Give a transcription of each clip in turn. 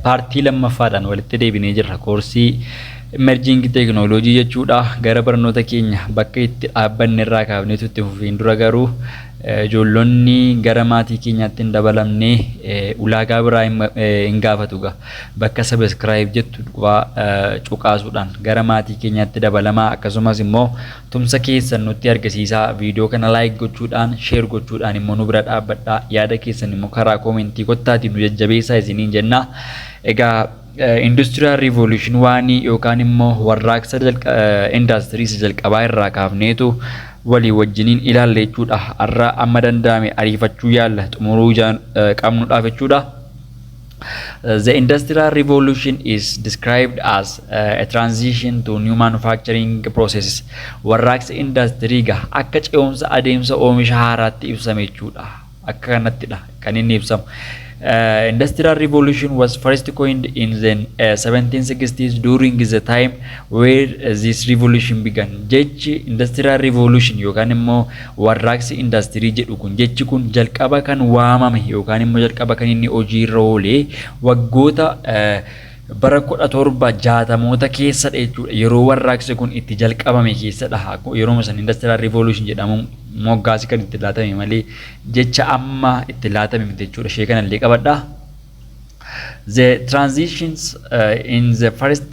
Partii lammaffaadhaan walitti deebinee jirra. Koorsii Emerging Technology jechuudha. Gara barnoota keenya bakka itti dhaabbanne irraa kaafneetu itti fufiin dura garuu, ijoollonni gara maatii keenyaatti hin dabalamne ulaagaa biraa hin gaafatu gaa. Bakka subscribe jettu cuqaasuudhaan gara maatii keenyaatti dabalamaa. Akkasumas immoo tumsa keessan nutti argisiisaa, viidiyoo kana like gochuudhaan, share gochuudhaan immoo nu bira dhaabbadhaa. Yaada keessan immoo karaa commentii kottaatiin nu jajjabeessaa isiniin jenna. Egaa, Industrial Revolution waanii yookaan immoo warraaqsa indaastirii isa jalqabaa irraa kaafneetu walii wajjiniin ilaalla jechuudha. Har'a amma danda'ame ariifachuu yaalla, xumuruu ijaan qabnuudhaaf jechuudha. The Industrial Revolution is described as a transition to new manufacturing processes. Warraaqsa indaastirii gaa akka ce'umsa adeemsa oomisha haaraatti ibsame jechuudha. Akka kanattidha kan inni ibsamu. Industrial Revolution was first coined in the 1760s during the time where this revolution began. Jechi Industrial Revolution yookaan immoo warraaqsi indaastirii jedhu kun, jechi kun jalqaba kan waamame yookaan immoo jalqaba kan inni hojiirra oolee waggoota bara 1760moota keessadha jechuudha. Yeroo warraaqsi kun itti jalqabame keessadha. Yeroo san Industrial Revolution jedhamu moggaasi kan itti laatame malee jecha amma itti laatame miti jechuudha. Ishee kanallee qabadha. The transitions in the first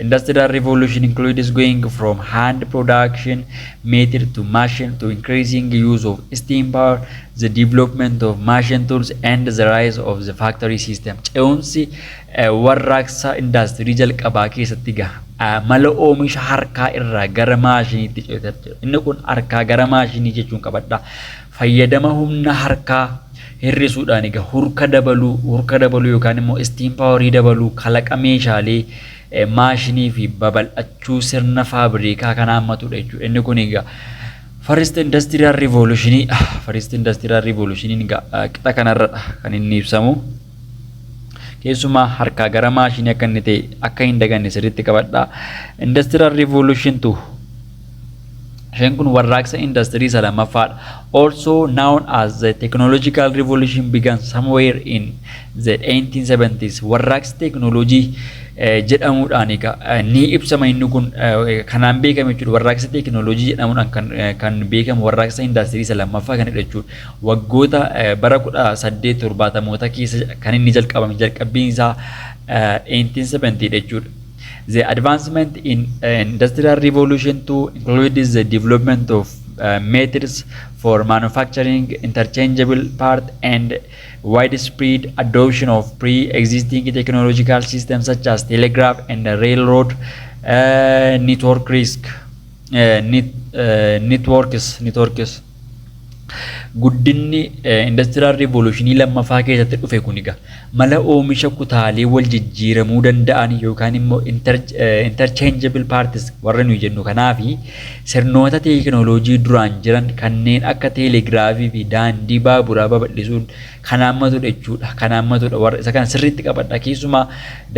industrial revolution includes going from hand production method to machine to increasing use of steam power, the development of machine tools and the rise of the factory system. Ce'umsi warraaqsa indaastirii jalqabaa keessatti gaha mala oomisha harkaa irraa gara maashiniitti ce'uudha. Inni kun harkaa gara maashinii jechuun qabadha. Fayyadama humna harkaa hir'isuudhaan egaa hurka dabaluu yookaan immoo steam powerii dabaluu, kalaqa meeshaalee maashinii fi babal'achuu sirna faabrikaa kan hammatudha jechuudha. Inni kun egaa First Industrial Revolution. First Industrial Revolution egaa qixa kanarradha kan inni ibsamu. Keessumaa harkaa gara maashinii akka inni ta'e akka hin daganne sirriitti qabadha. Industrial Revolution 2. Isheen kun warraaqsa industirii isa lammaffaadha. Also known as the technological revolution, began somewhere in the 1870s. Warraaqsi teeknooloojii jedhamuudhaan egaa ni ibsama. Inni kun kanaan beekame jechuudha. Warraaqsa teeknooloojii jedhamuudhaan kan beekamu warraaqsa industirii isa lammaffaa kanadha jechuudha. Waggoota bara 1870moota keessa kan inni jalqabame, jalqabbiin isaa 1870 jechuudha. The advancement in Industrial Revolution 2 included the development of methods for manufacturing interchangeable parts and widespread adoption of pre-existing technological systems such as telegraph and railroad network risk net, networks. Guddinni Industrial Revolutionii lammaffaa keessatti dhufe kun egaa mala oomisha kutaalee wal jijjiiramuu danda'an yookaan immoo interchangeable parts warra nuyi jennu kanaafi sirnoota teekinooloojii duraan jiran kanneen akka teelegiraafii fi daandii baaburaa babal'isuun kan hammatudha jechuudha. Kan hammatudha. Warra isa kana sirriitti qabadha. Keessumaa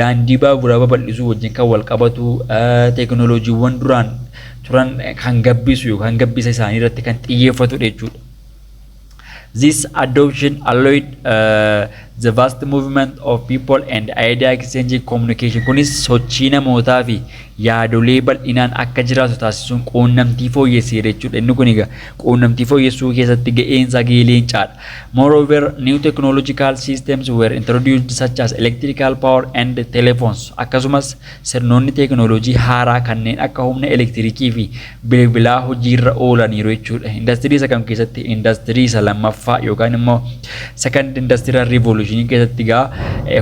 daandii baaburaa babal'isuu wajjin kan wal qabatu, teekinooloojiiwwan duraan turan kan gabbisu yookaan gabbisa isaanii irratti kan xiyyeeffatudha jechuudha. This adoption allowed the vast movement of people and idea exchange communication. Kunis sochii namootaa fi yaadolee bal'inaan akka jiraatu taasisuun quunnamtii fooyyesseera jechuudha. Inni kun egaa quunnamtii fooyyessuu keessatti ga'een isaa ga'ee leencaadha. Moreover, new technological systems were introduced such as electrical power and telephones. Akkasumas sirnoonni teekinooloojii haaraa kanneen akka humna elektirikii fi bilbilaa hojiirra oolaniiru jechuudha. Indastirii isa kam keessatti? Indastirii isa lammaffaa yookaan immoo Second Industrial Revolution keessatti egaa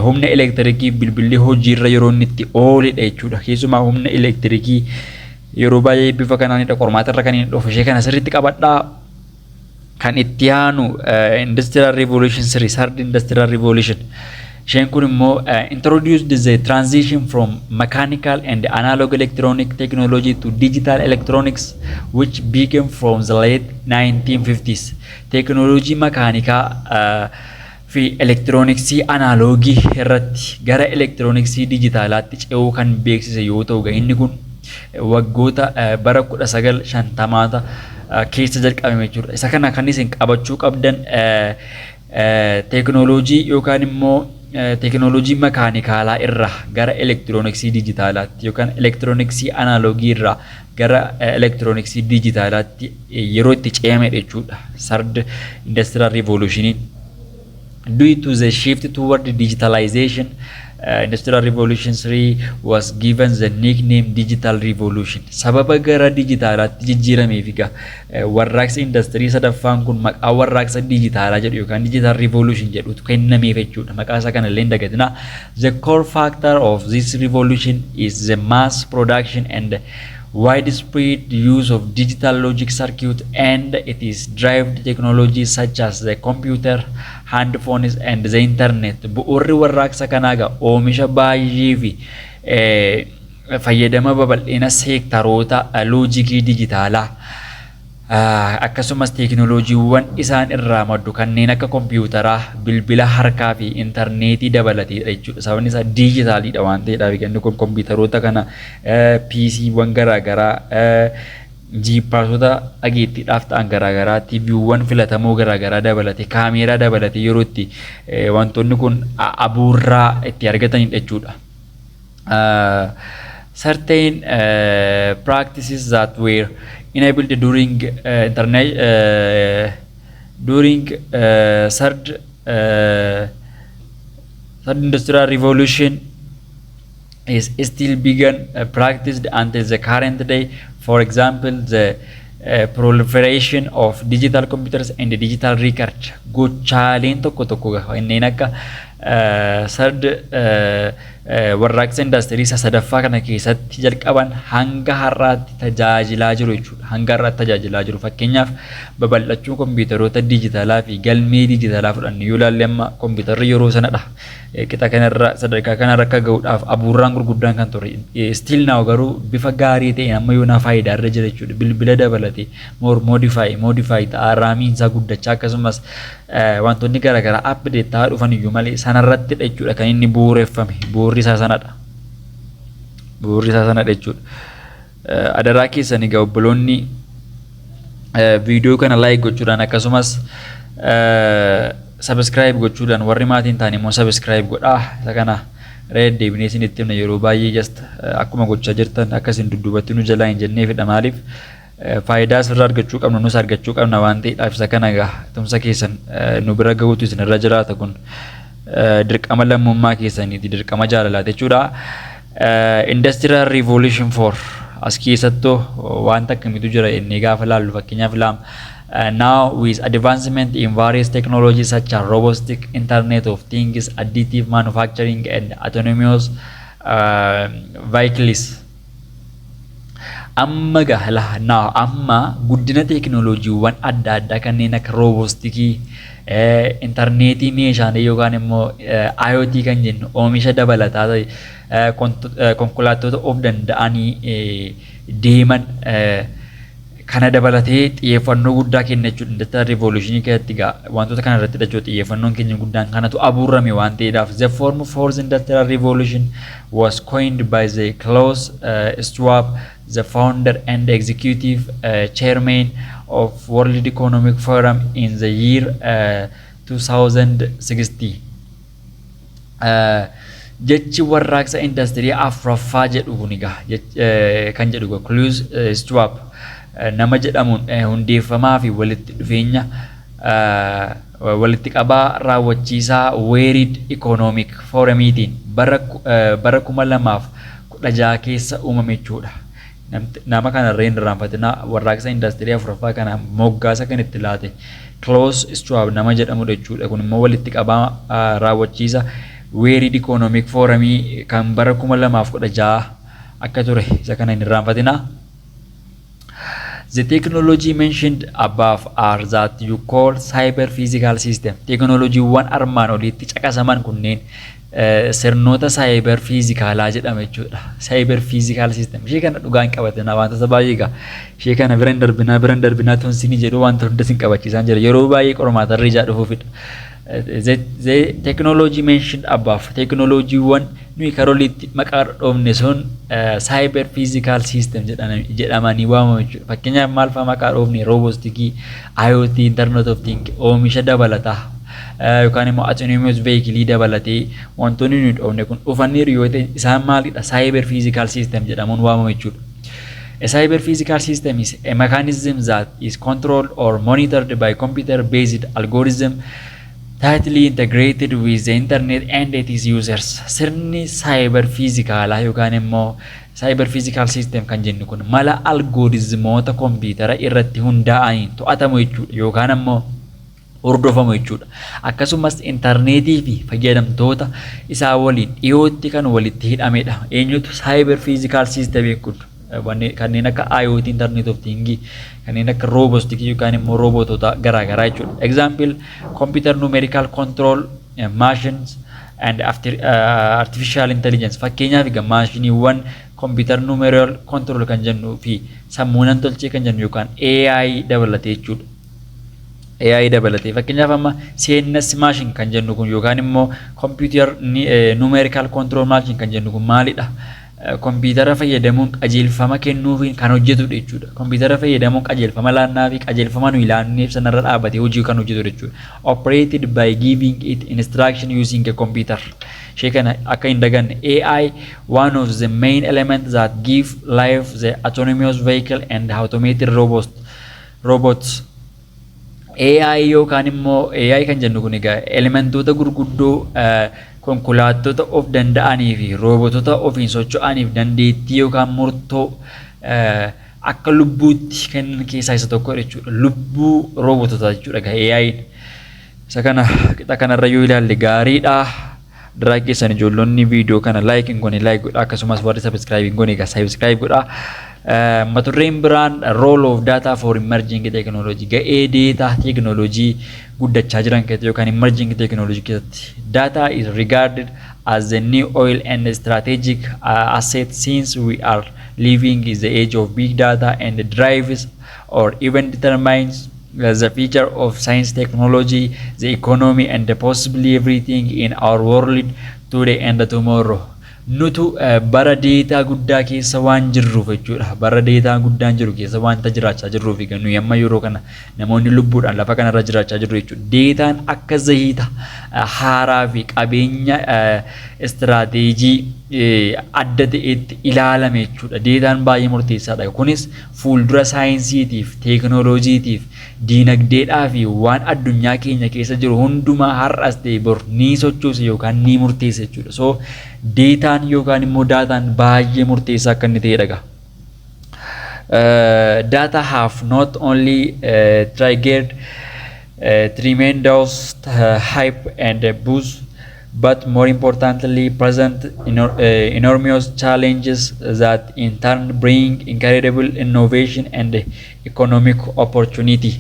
humna elektirikii, bilbilli hojiirra yeroo inni itti ooledha jechuudha. Keessumaa humna elektirikii yeroo baay'ee bifa kanaanidha qormaata irra kan inni dhufu. Ishee kana sirriitti qabadhaa. Kan itti aanu Industrial Revolution 3, Third Industrial Revolution. Isheen kun immoo introduced the transition from mechanical and analog electronic technology to digital electronics, which began from the late 1950s. Teekinooloojii makaanikaa fi elektirooniksii anaaloogii irratti gara elektirooniksii dijitaalaatti ce'uu kan beeksise yoo ta'u, inni kun waggoota bara 1950moota keessa jalqabame jechuudha. Isa kana kan isin qabachuu qabdan Teekinooloojii yookaan immoo teekinooloojii makaanikaalaa irraa gara elektirooniksii dijitaalaatti yookaan elektirooniksii anaaloogii irraa gara elektirooniksii dijitaalaatti yeroo itti ce'amedha jechuudha. Third Industrial Revolutioniin. Due to the shift toward digitalization, Industrial Revolution 3 was given the nickname Digital Revolution. Sababa gara dijitaalaatti jijjiirameef egaa warraaqsi industirii sadaffaan kun maqaa warraaqsa dijitaalaa jedhu yookaan Digital Revolution jedhutu kennameef jechuudha. Maqaa isaa kana illee hin dagatinaa. The core factor of this revolution is the mass production and widespread use of digital logic circuit and it is derived technologies such as the computer, handphones and the internet. Bu'uurri warraaqsa kanaa egaa oomisha baay'ee fi fayyadama babal'ina seektaroota loojikii dijitaalaa, akkasumas teekinooloojiiwwan isaan irraa maddu kanneen akka kompiitaraa, bilbila harkaa fi intarneetii dabalateedha jechuudha. Sababni isaa diijitaaliidha waan ta'eedhaaf inni kun kompiitaroota kana, PCwwan garaagaraa, jiippaasota dhageettiidhaaf ta'an garaagaraa, TVwwan filatamoo garaagaraa dabalate, kaameeraa dabalate yeroo itti wantoonni kun abuurraa itti argatanidha jechuudha. Certain practices that were enabled during internet during third industrial revolution is still begun practiced until the current day. For example, the proliferation of digital computers and digital record. Gochaaleen tokko tokko kanneen akka third warraaqsa indaastirii isa sadaffaa kana keessatti jalqaban hanga har'aatti tajaajilaa jiru jechuudha. Hanga har'aatti tajaajilaa jiru. Fakkeenyaaf, babal'achuu kompiitaroota dijitaalaa fi galmee dijitaalaa fudhanne yoo ilaalle, amma kompiitarri yeroo sanadha. Qixa kanarra, sadarkaa kanarra akka gahuudhaaf abuurraan gurguddaan kan ture. Still now garuu bifa gaarii ta'een amma yoonaa faayidaa irra jira jechuudha. Bilbila dabalatee more modify ta'aa, RAMiin isaa guddachaa, akkasumas wantoonni garaagaraa update ta'aa dhufan iyyuu malee sanarrattidha jechuudha kan inni bu'uureffame. Bu'uurri isaa sanadha. Bu'uurri isaa sanadha jechuudha. Adaraa keessan egaa obboloonni, viidiyoo kana like gochuudhaan, akkasumas subscribe gochuudhaan, warri maatiin ta'an immoo subscribe godhaa. Isa kana irra deddeebinee isinitti himna yeroo baay'ee. Just akkuma gochaa jirtan akka isin dudduubatti nu jalaa hin jenneefidha. Maaliif, faayidaa asirraa argachuu qabnu nus argachuu qabna waan ta'eedhaaf. Isa kana egaa tumsa keessan nu bira gahuutu isin irra jiraata. Kun dirqama lammummaa keessaniiti, dirqama jaalalaati jechuudha. Industrial Revolution 4 as keessattuu wanta akkamiitu jira inni gaafa laallu, fakkeenyaaf lama. Now with advancement in various technologies such as robotic, Internet of Things, additive manufacturing and autonomous vehicles. Amma gahala now amma guddina teekinooloojiiwwan adda addaa kanneen akka roboticii, intarneetii meeshaalee yookaan immoo IoT kan jennu, oomisha dabalataa ta'e, konkolaattota of danda'anii deeman kana dabalatee xiyyeeffannoo guddaa kenna jechuudha. Industrial Revolution keessatti egaa wantoota kana irratti jechuudha xiyyeeffannoon keenya guddaan kanatu abuurame waan ta'eedhaaf. The form Fourth Industrial Revolution was coined by the Klaus Schwab, the founder and executive chairman of World Economic Forum, in the year 2060. Jechi warraaqsa indastirii afuraffaa jedhu kun egaa kan jedhu Klaus Schwab nama jedhamuun hundeeffamaa fi walitti dhufeenya walitti qabaa raawwachiisaa World Economic Forumiitiin bara 2016 keessa uumame jechuudha. Nama kanarra hin irraanfatinaa, warraaqsa indastirii afuraffaa kana moggaasa kan itti laate Klaus Schwab nama jedhamudha jechuudha. Kun immoo walitti qabaa raawwachiisa World Economic Forumii kan bara 2016 akka ture isa kana hin irraanfatinaa. The technology mentioned above are that you call cyber physical system. Teknooloojiiwwan armaan olitti caqasaman kunneen sirnoota cyber physicalaa jedhama jechuudha. Cyber physical system. Ishee kana dhugaa hin qabatina wantoota baay'ee egaa. Ishee kana bira hin darbinaa, bira hin darbinaa tonsinii jedhu wanta hunda sin qabachiisaan jira. Yeroo baay'ee qormaatarra ijaa dhufuufidha. The technology mentioned above, teknooloojiiwwan nuyi karoolitti maqaa dhoofne sun cyber physical system jedhamanii waamamu jechuudha. Fakkeenyaaf maal fa'aa maqaa dhoofne? Roboticii, IoT, Internet of Things, oomisha dabalataa, yookaan immoo autonomous vehicle dabalatee wantoonni nuyi dhoofne kun dhufaniiru yoo ta'e, isaan maalidha? Cyber physical system jedhamuun waamamu jechuudha. A cyber physical system is a mechanism that is controlled or monitored by computer-based algorithm tightly integrated with the internet and its users. Sirni cyber physicalaa yookaan immoo cyber physical system kan jennu kun mala algoritmoota kompiitara irratti hundaa'aniin to'atamu jechuudha yookaan ammoo hordofamu jechuudha. Akkasumas intarneetii fi fayyadamtoota isaa waliin dhiyootti kan walitti hidhamedha. Eenyutu cyber physical system kun? Kanneen akka IoT, Internet of Things, kanneen akka robotics yookaan immoo roobotota garaagaraa jechuudha. Example, computer numerical control machines and artificial intelligence. Fakkeenyaaf egaa maashiniiwwan computer numerical control kan jennuu fi sammuu namtolchee kan jennu yookaan AI dabalatee jechuudha. AI dabalatee, fakkeenyaaf amma CNC machine kan jennu kun yookaan immoo computer numerical control machine kan jennu kun maalidha? Kompiitara fayyadamuun qajeelfama kennuufiin kan hojjetudha jechuudha. Kompiitara fayyadamuun qajeelfama laannaa fi qajeelfama nuyi laanneef sanarra dhaabbatee hojii kan hojjetudha jechuudha. Operated by giving it instruction using a computer. Ishee kana akka hin daganne. AI, one of the main elements that give life the autonomous vehicle and automated robots. AI yookaan immoo AI kan jennu kun egaa elementoota gurguddoo konkolaattota of danda'anii fi roobotota ofiin socho'aniif dandeettii yookaan murtoo akka lubbuutti kennan keessaa isa tokko jechuudha. Lubbuu roobototaa jechuudha egaa AI'n. Isa kana qixa kanarra yoo ilaalle gaariidha. Diraa keessan, ijoollonni viidiyoo kana like hin goone like godhaa, akkasumas warri subscribe hin goone egaa subscribe godhaa. Mata dureen biraan role of data for emerging technology, ga'ee data technology guddachaa jiran keessatti yookaan emerging technology keessatti. Data is regarded as the new oil and strategic asset since we are living in the age of big data and drives or even determines the future of science, technology, the economy and possibly everything in our world today and tomorrow. Nutu bara data guddaa keessa waan jirruuf jechuudha. Bara data guddaan jiru keessa wanta jiraachaa jirruuf egaa nuyi amma yeroo kana namoonni lubbuudhaan lafa kanarra jiraachaa jirru jechuudha. Dataan akka zayita haaraa fi qabeenya istiraateejii adda ta'etti ilaalame jechuudha. Dataan baay'ee murteessaadha. Kunis fuuldura saayinsiitiif, teekinooloojiitiif, diinagdeedhaa fi waan addunyaa keenya keessa jiru hundumaa har'as ta'e bor ni sochoosa yookaan ni murteessa jechuudha. So dataan yookaan immoo dataan baay'ee murteessaa akka inni ta'edha. Data have not only triggered tremendous hype and buzz, but more importantly present enormous challenges that in turn bring incredible innovation and economic opportunity.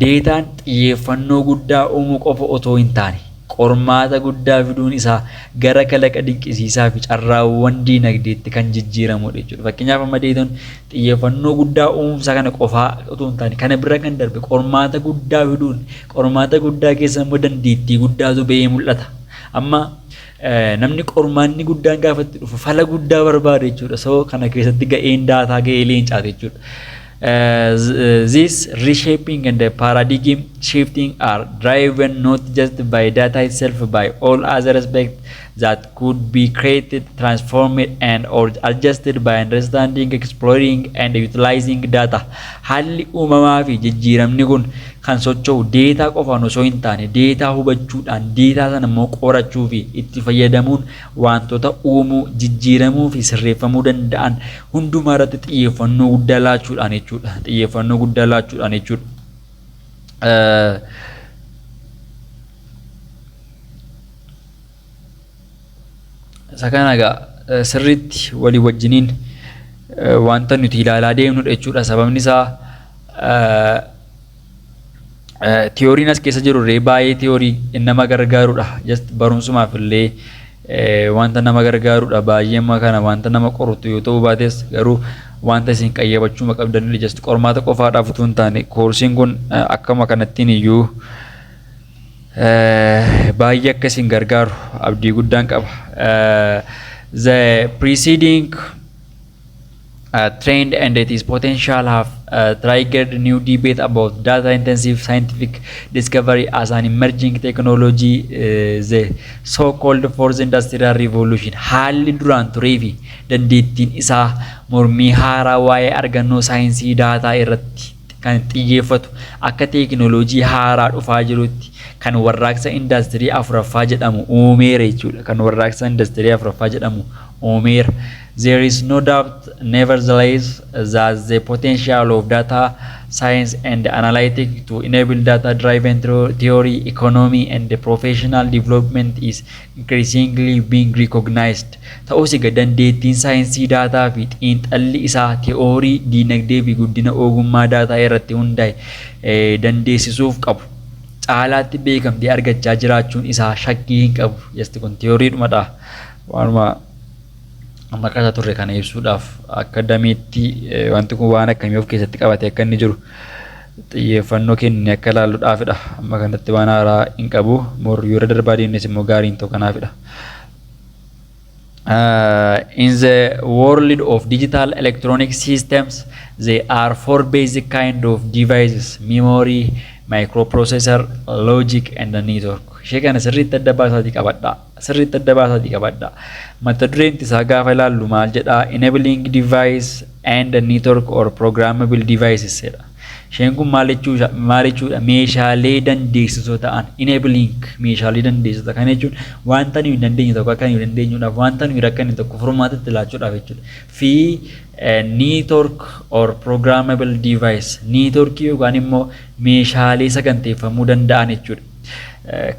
Dataan xiyyeeffannoo guddaa uumuu qofa otoo hin taane, qormaata guddaa fiduun isaa gara kalaqa dinqisiisaa fi carraawwan diinagdeetti kan jijjiiramudha jechuudha. Fakkeenyaaf amma dataan xiyyeeffannoo guddaa uumsa kana qofaa otoo hin taane, kana bira kan darbe qormaata guddaa fiduun, qormaata guddaa keessa immoo dandeettii guddaatu ba'ee mul'ata. Amma namni qormaanni guddaan gaafa itti dhufu fala guddaa barbaada jechuudha. So kana keessatti ga'een data ga'ee leencaati jechuudha. This reshaping and the paradigm shifting are driven not just by data itself, by all other aspects that could be created, transformed and or adjusted by understanding, exploring and utilizing data. Haalli uumamaa fi jijjiiramni kun kan socho'u data qofaan osoo hin taane, data hubachuudhaan, data sana immoo qorachuu fi itti fayyadamuun wantoota uumuu, jijjiiramuu fi sirreeffamuu danda'an hundumaa irratti xiyyeeffannoo guddaa laachuudhaan jechuudha. Xiyyeeffannoo guddaa laachuudhaan jechuudha. Isa kana egaa sirriitti walii wajjiniin wanta nuti ilaalaa deemnudha jechuudha. Sababni isaa tiyooriin as keessa jiru illee baay'ee tiyoorii nama gargaarudha. Just barumsumaaf illee wanta nama gargaarudha. Baay'ee amma kana wanta nama qorutu yoo ta'u baates, garuu wanta isin qayyabachuu qabdanidha. Just qormaata qofaadhaaf utuu hin taane, koorsiin kun akkama kanattiin iyyuu baay'ee akka isin gargaaru abdii guddaan qaba. The preceding trend and its potential have triggered new debate about data intensive scientific discovery as an emerging technology, the so-called fourth industrial revolution. Haalli duraan turee fi dandeettiin isaa mormii haaraa waa'ee argannoo saayinsii daataa irratti kan xiyyeeffatu akka teekinooloojii haaraa dhufaa jirutti kan warraaqsa indaastirii afuraffaa jedhamu uumeera jechuudha. Kan warraaqsa indaastirii afuraffaa jedhamu uumeera. There is no doubt, nevertheless, that the potential of data science and analytics to enable data-driven theory, economy, and the professional development is increasingly being recognized. Ta'us egaa dandeettiin saayinsii daataa fi xiinxalli isaa teoorii diinagdee fi guddina ogummaa daataa irratti hundaa'e dandeessisuuf qabu caalaatti beekamtii argachaa jiraachuun isaa shakkii hin qabu. Jasti kun teooriidhumadha. Waanuma amma akkasa turre kana ibsuudhaaf akka dameetti wanti kun waan akkamii of keessatti qabate akka inni jiru xiyyeeffannoo kenne akka ilaalluudhaafidha. Amma kanatti waan haaraa hin qabu. Mor yoo irra darbaa deemnes immoo gaariin ta'u kanaafidha. In the world of digital electronic systems, there are four basic kind of devices: memory, microprocessor, logic, and the network. Ishee kana sirriitti adda baasaatii qabadhaa. Sirriitti adda baasaatii qabadhaa. Mata dureen isaa gaafa ilaallu maal jedhaa? Enabling device and the network or programmable devices jedha. Isheen kun maal jechuudha? Maal jechuudha? Meeshaalee dandeessisoo ta'an, enabling, meeshaalee dandeessisoo kana jechuun wanta nuyi hin dandeenye tokko akka nuyi dandeenyuudhaaf, wanta nuyi rakkanne tokko furmaata itti laachuudhaaf jechuudha. Fi network or programmable device, networkii yookaan immoo meeshaalee saganteeffamuu danda'an jechuudha.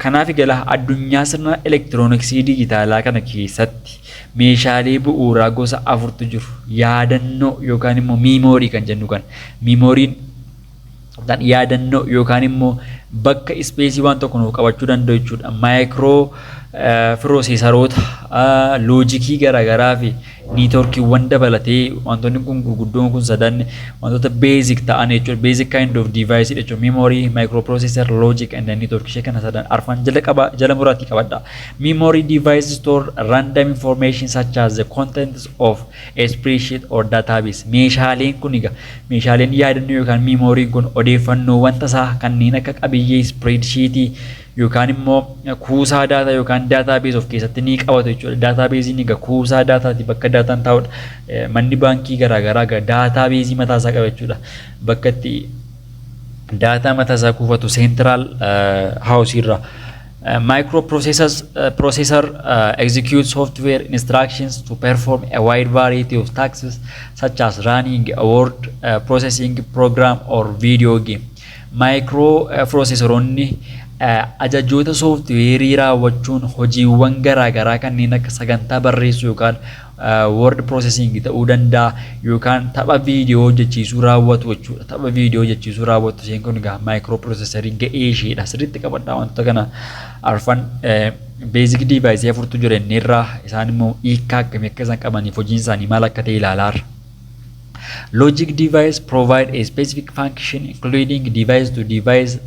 Kanaaf egaa addunyaa sirna elektirooniksii dijitaalaa kana keessatti meeshaalee bu'uuraa gosa afurtu jiru. Yaadannoo yookaan immoo miimoorii kan jennu kan miimooriin yaadannoo yookaan immoo bakka ispeesii waan tokko nuuf qabachuu danda'u jechuudha. Maayikiroo pirooseesaroota, loojikii garaagaraa fi niitoorkiiwwan dabalatee wantoonni kun gurguddoon kun sadan wantoota basic ta'an jechuudha. Basic kind of device jechuudha. Memory, microprocessor, logic and network, ishee kana sadan arfan jala qaba, jala muraatii qabadha. Memory device store random information such as the contents of a spreadsheet or database. Meeshaaleen kun egaa meeshaaleen yaadannoo yookaan memory'n kun odeeffannoowwan tasaa kanneen akka qabiyyee spreadsheetii yookaan immoo kuusaa daataa yookaan database of keessatti ni qabatu jechuudha. Databaseiin egaa kuusaa daataati, bakka daataan taa'udha. Manni baankii garaagaraa egaa database mataasaa qaba jechuudha. Bakka itti daataa mataasaa kuufatu central house irraa. Microprocessors processor execute software instructions to perform a wide variety of tasks such as running a word processing program or video game. Microprocessoroonni ajajoota sooftiweerii raawwachuun hojiiwwan garaagaraa kanneen akka sagantaa barreessuu yookaan word processing ta'uu danda'a yookaan tapha viidiyoo hojjechiisuu raawwatu jechuudha. Tapha viidiyoo hojjechiisuu raawwatu, isheen kun egaa microprocessorii ga'ee isheedha. Sirriitti qabadhaa wantoota kana arfan. Basic device afurtu jira inni irraa, isaan immoo hiikkaa akkamii akka isaan qabaniif hojiin isaanii maal akka ta'e ilaalaarra. Logic device provide a specific function, including device to device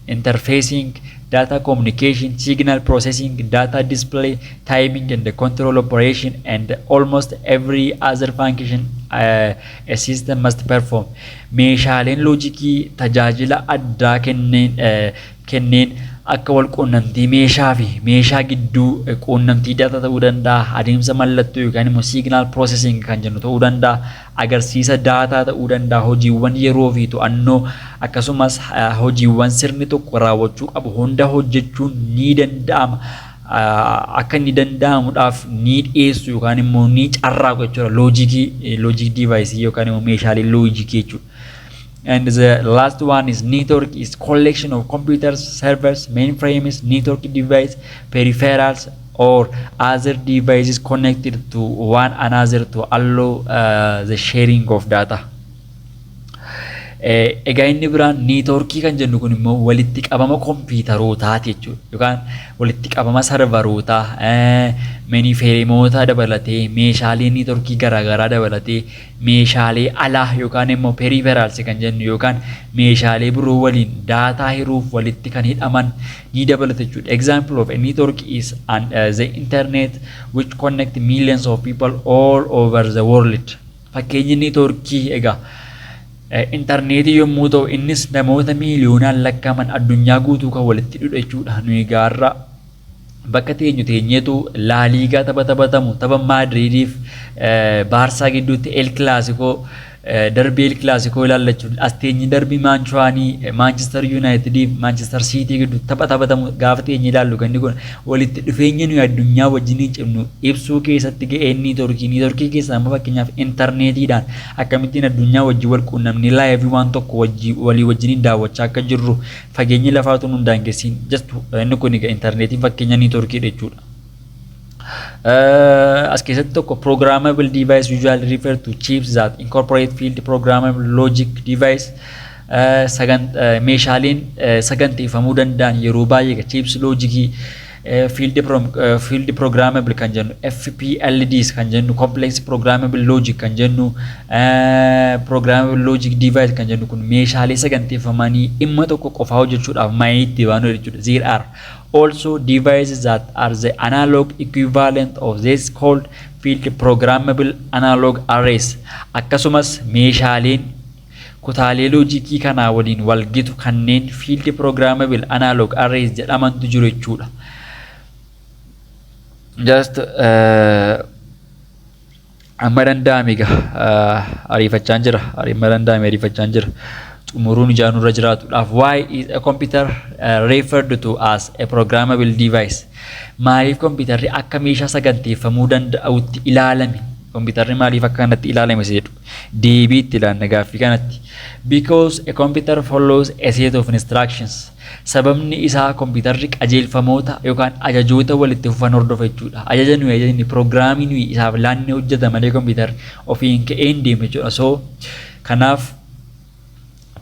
interfacing, data communication, signal processing, data display, timing and the control operation, and almost every other function a system must perform. Meeshaaleen loojikii tajaajila addaa kenneen akka wal quunnamtii meeshaa fi meeshaa gidduu, quunnamtii data ta'uu danda'a, adeemsa mallattoo yookaan immoo signal processing kan jennu ta'uu danda'a, agarsiisa daataa ta'uu danda'a, hojiiwwan yeroo fi to'annoo, akkasumas hojiiwwan sirni tokko raawwachuu qabu hunda hojjechuun ni danda'ama. Akka inni danda'amuudhaaf ni dhiyeessu yookaan immoo ni carraaqu jechuudha. Logic device yookaan immoo meeshaalee loojikii jechuudha. And the last one is network, is collection of computers, servers, mainframes, network device, peripherals or other devices connected to one another to allow the sharing of data. Egaa inni biraan niitoorkii kan jennu kun immoo walitti qabama kompiitarootaati jechuudha. Yookaan walitti qabama sarvarootaa, meenifreemoota dabalatee, meeshaalee niitoorkii garaagaraa dabalatee, meeshaalee alaa yookaan immoo peripherals kan jennu yookaan meeshaalee biroo waliin daataa hiruuf walitti kan hidhaman ni dabalata jechuudha. Example of a network is the internet, which connect millions of people all over the world. Fakkeenyi networkii egaa intarneetii yommuu ta'u, innis namoota miiliyoonaan lakkaa'aman addunyaa guutuu kan walitti hidhudha jechuudha. Nuyi gaarra bakka teenyu teenyeetu Laaliigaa tapha taphatamu, tapha Maadriidiif Baarsaa gidduutti El Clasico, darbii El Clasico ilaallachuun as teenyi, darbii Maanchuwaanii Maanchister Yuunaayitediif Maanchister Siitii gidduutti tapha taphatamu gaafa teenyi ilaallu, kan kun walitti dhufeenya nuyi addunyaa wajjin cimnu ibsuu keessatti ga'een networkii. Networkii keessaa immoo fakkeenyaaf intarneetiidhaan akkamittiin addunyaa wajjin wal quunnamni, live waan tokko walii wajjiniin daawwachaa akka jirru fageenyi lafaatu nu daangessiin. Just inni kun egaa intarneetiin fakkeenya networkiidha jechuudha. As keessatti tokko, programmable device usually refer to chips that incorporate field programmable logic device. Meeshaaleen saganteeffamuu danda'an yeroo baay'ee chips logicii field programmable kan jennu, FPLDs kan jennu, complex programmable logic kan jennu, programmable logic device kan jennu kun meeshaalee saganteeffamanii dhimma tokko qofaa hojjechuudhaaf maayii itti baanu jechuudha. There are also devices that are the analog equivalent of this, called field programmable analog arrays. Akkasumas meeshaaleen kutaalee logicii kanaa waliin walgitu kanneen field programmable analog arrays jedhamantu jiru jechuudha. Just amma danda'ame egaa ariifachaan jira. Amma danda'ame ariifachaan jira. Xumuruun ijaan irra jiraatuudhaaf. Why is a computer referred to as a programmable device? Maaliif kompiitarri akka meeshaa saganteeffamuu danda'utti ilaalame? Kompiitarri maaliif akka kanatti ilaalame isa jedhu deebii itti ilaanna gaaffii kanatti. Because a computer follows a set of instructions. Sababni isaa kompiitarri qajeelfamoota yookaan ajajoota walitti fufan hordofa jechuudha. Ajaja nuyi ajajni, piroogiraamii nuyi isaaf laannee hojjeta malee kompiitarri ofiin ka'ee hin deemu jechuudha. So kanaaf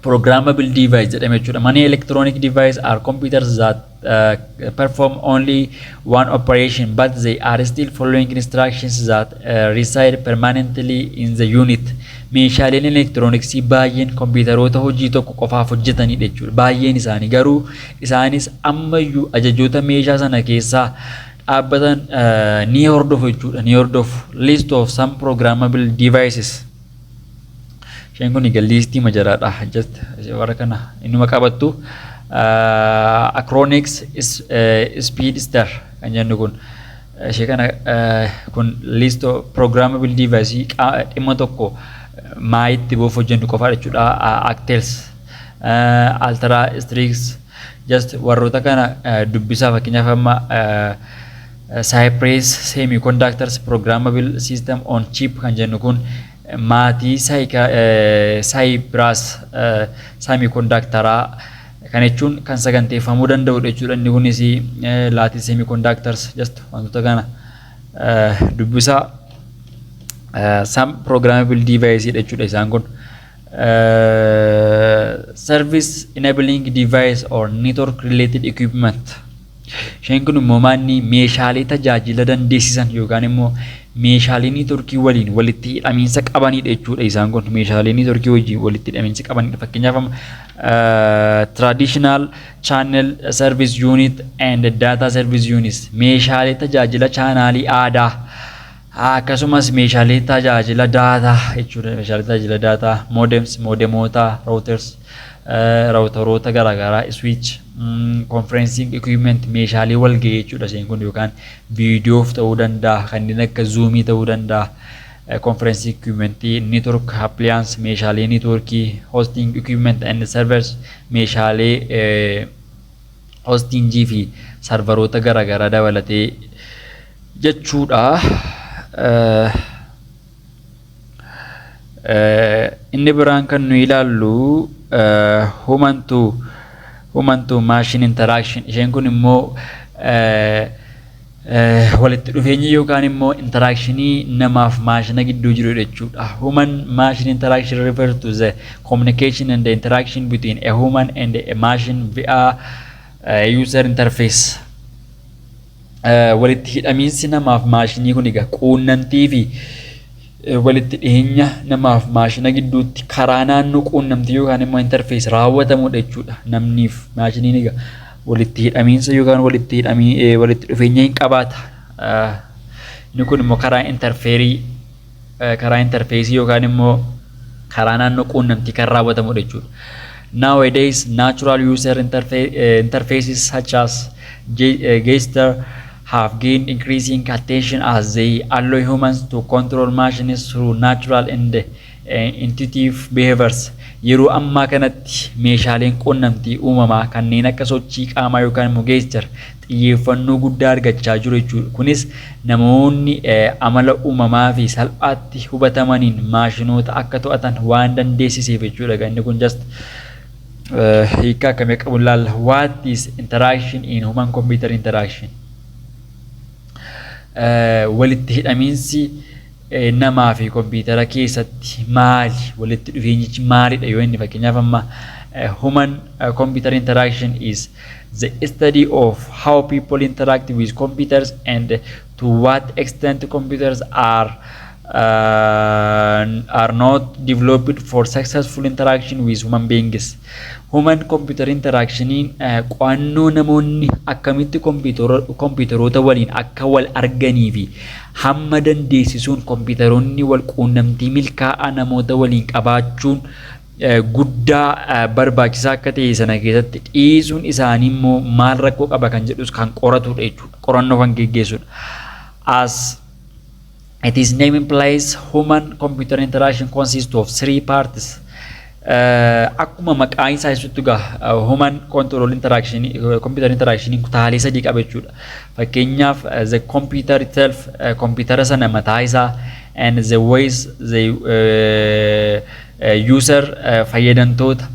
programmable device jedhame jechuudha. Many electronic devices are computers that perform only one operation, but they are still following instructions that reside permanently in the unit. Meeshaaleen elektirooniksii baay'een kompiitaroota hojii tokko qofaaf hojjetanidha jechuudha. Baay'een isaanii garuu isaanis ammayyuu ajajoota meeshaa sana keessaa dhaabbatan ni hordofu jechuudha. Ni hordofu. List of some programmable devices. Isheen kun egaa listii majaraadha. Just warra kana innuma qabattu. Achronix Speedster kan jennu kun, ishee kana kun list of programmable device dhimma tokko maayitti boof hojjennu qofaadha jechuudha. Actels, Altera, Strix, just warroota kana dubbisaa. Fakkeenyaaf amma Cypress Semiconductors Programmable System on Chip kan jennu kun maatii Cypress Semiconductoraa kan jechuun kan saganteeffamuu danda'udha jechuudha. Inni kunis Lattice Semiconductors, just wantoota kana dubbisaa, some programmable device dha jechuudha isaan kun. Service enabling device or network related equipment. Isheen kun immoo maanni meeshaalee tajaajila dandeessisan yookaan immoo meeshaalee networkii waliin walitti hidhamiinsa qabanidha jechuudha isaan kun, meeshaalee networkii wajjin walitti hidhamiinsa qabanidha. Fakkeenyaaf, traditional channel service unit and data service units, meeshaalee tajaajila chaanaalii aadaa akkasumas meeshaalee tajaajila daataa jechuudha. Meeshaalee tajaajila daataa, modems, modemoota, routers, routeroota garaagaraa, switch, conferencing equipment, meeshaalee walgahii jechuudha isheen kun, yookaan viidiyoof ta'uu danda'a, kanneen akka Zoomii ta'uu danda'a. Conferencing equipment, network appliance, meeshaalee networkii, hosting equipment and servers, meeshaalee hostingii fi serveroota garaagaraa dabalatee jechuudha. Inni biraan kan nu ilaallu human to machine interaction. Isheen kun immoo walitti dhufeenyi yookaan immoo interactionii namaaf maashina gidduu jiru jechuudha. Human machine interaction refers to the communication and the interaction between a human and a machine via user interface. Walitti hidhamiinsi namaaf maashinii kun egaa quunnamtii fi walitti dhiyeenya namaaf maashina gidduutti karaa naannoo quunnamtii yookaan immoo interface raawwatamudha jechuudha. Namniif maashiniin egaa walitti hidhamiinsa yookaan walitti hidhamii walitti dhufeenya hin qabaata. Inni kun immoo karaa interfaceii karaa interfaceii yookaan immoo karaa naannoo quunnamtii kan raawwatamudha jechuudha. Nowadays, natural user interfaces such as gesture have gained increasing attention as they allow humans to control machines through natural and intuitive behaviors. Yeroo ammaa kanatti meeshaaleen quunnamtii uumamaa kanneen akka sochii qaamaa yookaan immoo gesture xiyyeeffannoo guddaa argachaa jiru jechuudha. Kunis namoonni amala uumamaa fi salphaatti hubatamaniin maashinoota akka to'atan waan dandeessiseef jechuudha. Inni kun just hiika akkamii qabu ilaalla. What is interaction in human computer interaction? Walitti hidhamiinsi namaa fi kompiitara keessatti maali? Walitti dhufeenyichi maalidha yoo inni fakkeenyaaf amma human computer interaction is the study of how people interact with computers and to what extent computers are not developed for successful interaction with human beings. Human computer interactioniin qo'annoo namoonni akkamitti kompiitaroota waliin akka wal arganii fi hamma dandeessisuun kompiitaroonni wal quunnamtii milkaa'aa namoota waliin qabaachuun guddaa barbaachisaa akka ta'e sana keessatti dhiisuun isaanii immoo maal rakkoo qaba kan jedhus kan qoratudha jechuudha. Qorannoo kan geggeessudha. As it is name implies, human computer interaction consists of three parts. Akkuma maqaan isaa ibsutti egaa human control interaction computer interaction kutaalee sadii qaba jechuudha. Fakkeenyaaf, the computer itself, computer sana mataa isaa, and the ways the user, fayyadamtoota,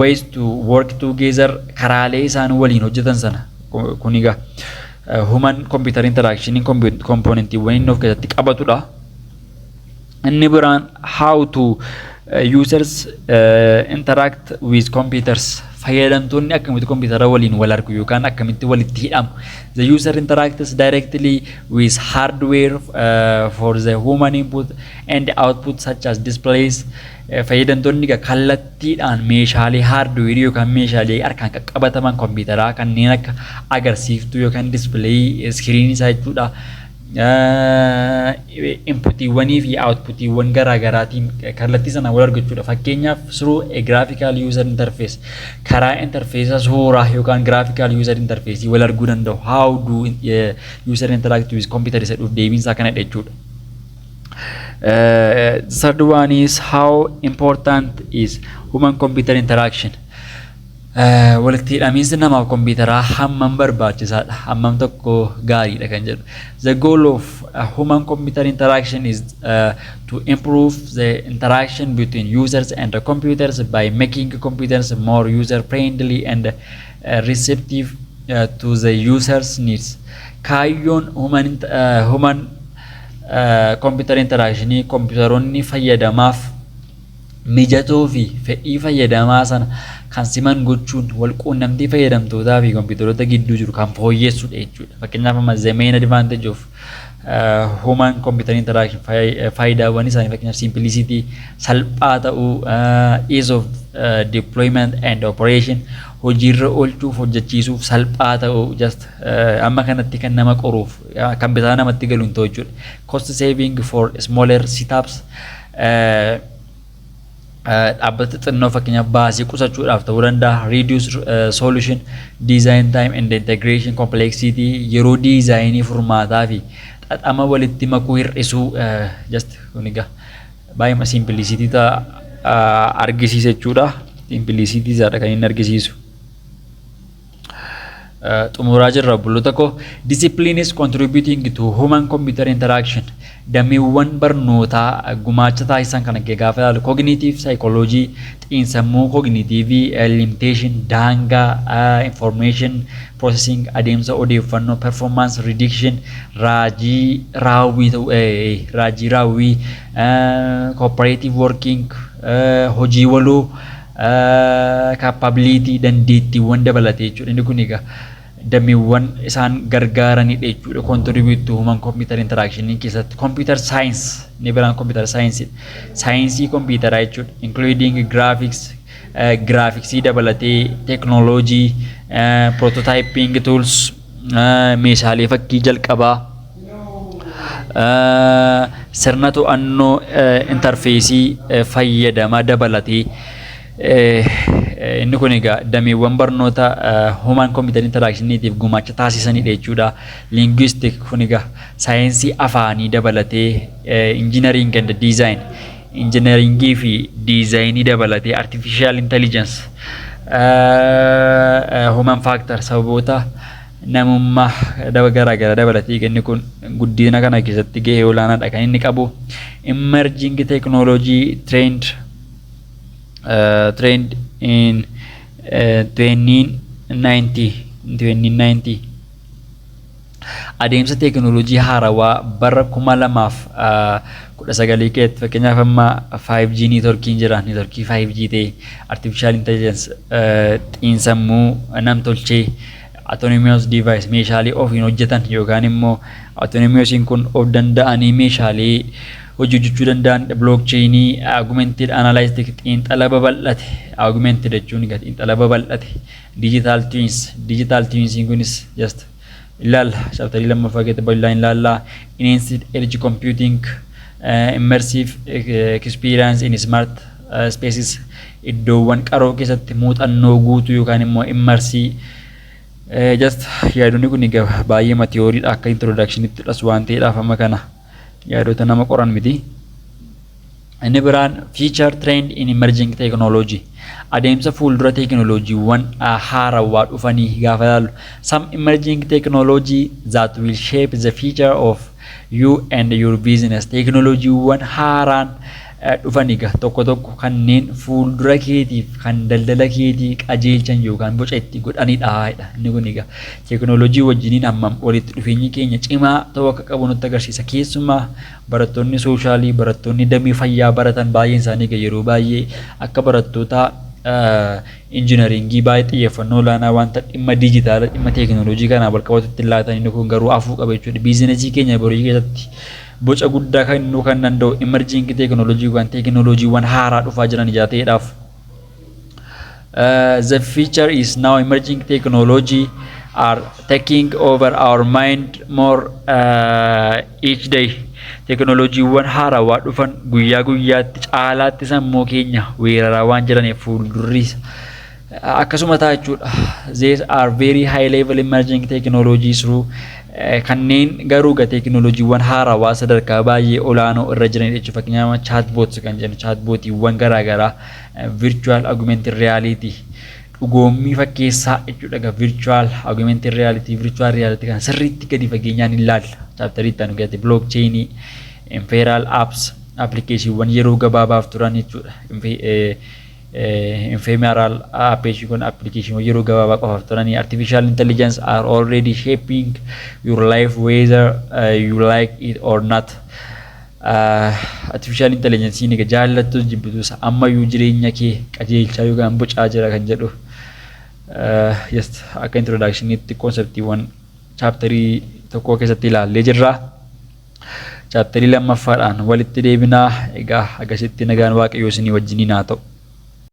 ways to work together, karaalee isaan waliin hojjetan sana. Kun egaa human computer interaction componentiiwwan inni of keessatti qabatudha. Inni biraan how to users interact with computers, fayyadamtoonni akkamitti kompiitara waliin wal argu yookaan akkamitti walitti hidhamu. The user interacts directly with hardware for the human input and output such as displays. Fayyadamtoonni egaa kallattiidhaan meeshaalee hardware yookaan meeshaalee harkaan qaqqabataman kompiitaraa kanneen akka agarsiiftuu yookaan display screenii isaa jechuudha. Inputiiwwanii fi outputiiwwan garaa garaatiin kallattii sana wal argu jechuudha. Fakkeenyaaf, through a graphical user interface, karaa interface suuraa yookaan graphical user interface wal arguu danda'u. How do user interact with computer isa dhuuf deebiin isaa kanadha jechuudha. Third one is how important is human computer interaction? Walitti hidhamiinsi namaaf kompiitaraa hammam barbaachisaadha, hammam tokko gaariidha kan jedhu. The goal of human computer interaction is to improve the interaction between users and the computers by making computers more user friendly and receptive to the users needs. Kaayyoon human computer interactionii kompiitaroonni fayyadamaaf mijatoo fi fedhii fayyadamaa sana kan siman gochuun wal quunnamtii fayyadamtootaa fi kompiitaroota gidduu jiru kan fooyyessudha jechuudha. Fakkeenyaaf amma the main advantage of human computer interaction, faayidaawwan isaanii fakkeenyaaf simplicity, salphaa ta'uu, ease of deployment and operation, hojiirra oolchuuf hojjechiisuuf salphaa ta'uu, just amma kanatti kan nama qoruuf kan bitaa namatti galu hin ta'u jechuudha. Cost saving for smaller setups, dhaabbata xinnoo fakkeenyaaf baasii qusachuudhaaf ta'uu danda'a. Reduce solution design time and integration complexity, yeroo diizaayinii furmaataa fi xaxama walitti makuu hir'isuu. Just kun egaa baay'ee simplicity argisiisa jechuudha. Simplicity isaadha kan inni argisiisu. Xumuraa jirra, obboloota koo. Discipline is contributing to human computer interaction. Dameewwan barnootaa gumaacha taasisan kana gaafa ilaalu, cognitive psychology, xiinsammuu cognitive, limitation, daangaa, information processing, adeemsa odeeffannoo, performance prediction, raajii raawwii ta'u, raajii raawwii, cooperative working, hojii waloo, capability, dandeettiiwwan dabalatee jechuudha. Inni kun egaa dameewwan isaan gargaaranidha jechuudha. Contribute to human computer interaction keessatti. Computer science, inni biraan computer science, saayinsii kompiitaraa jechuudha. Including graphics, graphicsii dabalatee, technology, prototyping tools, meeshaalee fakkii jalqabaa. Sirna to'annoo interface fayyadamaa dabalatee, inni kun egaa dameewwan barnoota human computer interactioniitiif gumaacha taasisanidha jechuudha. Linguistic kun egaa saayinsii afaanii dabalatee, engineering and design, engineeringii fi designii dabalatee, artificial intelligence, human factor, sababoota namummaa daba garaa garaa dabalatee, inni kun guddina kana keessatti gahee olaanaadha kan inni qabu. Emerging technology trend in 2090 2090, adeemsa teekinooloojii haarawaa bara 2019 keessatti, fakkeenyaaf amma 5G networkiin jira, networkii 5G ta'e, artificial intelligence, xiinsammuu namtolchee, autonomous device, meeshaalee ofiin hojjetan yookaan immoo autonomousiin kun of danda'anii meeshaalee hojii hojjechuu danda'an, blockchainii, augmented analytics, xiinxala babal'ate, augmented jechuun egaa xiinxala babal'ate, digital twins. Digital twinsiin kunis just ilaalla, chapterii lammaffaa keessatti bal'inaan ilaalla. Enhanced edge computing, immersive experience in smart spaces, iddoowwan qaroo keessatti muuxannoo guutuu yookaan immoo immersive. Just yaadonni kun egaa baay'ee theorydha, akka introductionitti dhas waan ta'eedhaaf amma kana yaadota nama qoran miti. Inni biraan future trend in emerging technology, adeemsa fuuldura teekinooloojiiwwan haarawaa dhufanii gaafa ilaallu, some emerging technology that will shape the future of you and your business, teekinooloojiiwwan haaraan dhufan egaa tokko tokko kanneen fuuldura keetiif kan daldala keetii qajeelchan yookaan boca itti godhanidha. Inni kun egaa teekinooloojii wajjiniin hammam walitti dhufeenyi keenya cimaa ta'uu akka qabu nutti agarsiisa. Keessumaa barattoonni socialii, barattoonni damee fayyaa baratan baay'een isaanii egaa yeroo baay'ee akka barattoota engineeringii baay'ee xiyyeeffannoo olaanaa wanta dhimma dijitaala, dhimma teekinooloojii kanaan wal qabatutti laatan. Inni kun garuu afuu qaba jechuudha. Businessii keenya borii keessatti boca guddaa kennuu kan danda'u emerging teekinooloojii yookaan teekinooloojiiwwan haaraa dhufaa jiran ijaa ta'eedhaaf. The future is now. Emerging technology are taking over our mind more each day. Teekinooloojiiwwan haarawaa dhufan guyyaa guyyaatti caalaatti sammuu keenya weeraraa waan jiraniif fuuldurri akkasuma ta'a jechuudha. These are very high level emerging technologies through, kanneen garuu ga teekinooloojiiwwan haarawaa sadarkaa baay'ee olaanoo irra jiran jechuudha. Fakkeenyaaf chatbots kan jennu, chatbotiiwwan garaagaraa, virtual augmented reality, dhugoommii fakkeessaa jechuudha. Egaa virtual augmented reality, virtual reality kan sirriitti gadi fageenyaan ilaalla. Chapterii itti aanu keessatti blockchainii, ephemeral apps, applicationiiwwan yeroo gabaabaaf turan jechuudha. Ephemeral application kun applicationiiwwan yeroo gabaabaa qofaaf turanii. Artificial intelligence are already shaping your life whether you like it or not. Artificial intelligence egaa jaallattus jibbitus ammayyuu jireenya kee qajeelchaa yookaan bocaa jira kan jedhu just akka introductionitti conceptiiwwan chapterii tokko keessatti ilaallee jirra. Chapterii lammaffaadhaan walitti deebinaa. Egaa akkasitti nagaan Waaqayyoo isinii wajjiniin haa ta'u.